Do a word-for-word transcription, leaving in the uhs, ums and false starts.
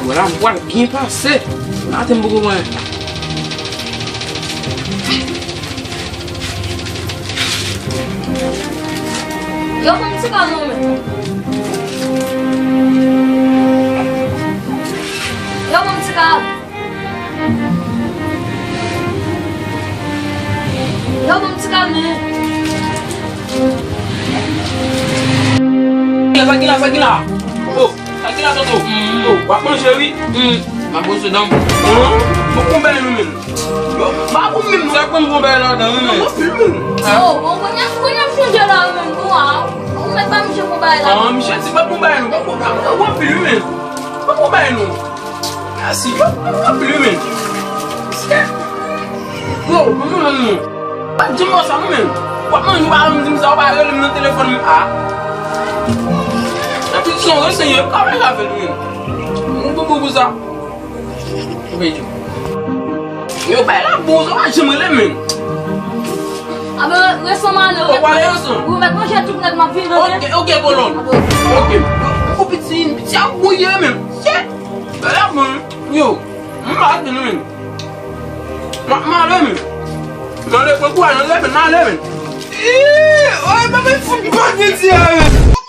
Wala, m pral byen pase. Maten m poko mwen. Yo, ban m ti kal non, men. Yo, ban m ti kal. Yo, ban m ti kal, men. Sa ki la, sa ki la? Oh, sa ki la, Toto? Oh, w ap manje, wi. M ap brose dan m. Bon, bon, bèl nou menm. Yo, pa pou menm, sa pran bon bèl ladan, wi, men. Anpil menm. Oh, bon, kounye a, kounye a m chanje la, wi, menm. Bon, ah, ou mèt pa manje bon bagay la. Ah, misye di pa bon bagay, non. Pa bon, pa bon, anpil, wi, men. Pa bon bagay, non. Mèsi, yo, anpil, wi, men. Yo, mwen menm, non. Pa di m sa, mwen menm. W ap manje, w pa janm di m sa, w pa rele m nan telefòn, men, ah. Epi, se yon resenye, yo ka fè avè l, men. Mwen pou pou sa. Yo bay la bon, sa pa janm rele, men. Abe, resan m ale. Ou pale ansanm? Ou mèt manje tout nèt m ap vin, ok? Ok, ok, kolòn. Ok. Ou piti, piti ap bouye, men. Shit. Bay la bon. Yo, m pa vin, men. M ap male, men. M ale pran kouraj, m ale, men. Ih, oy, papa, fout manje ti a, men.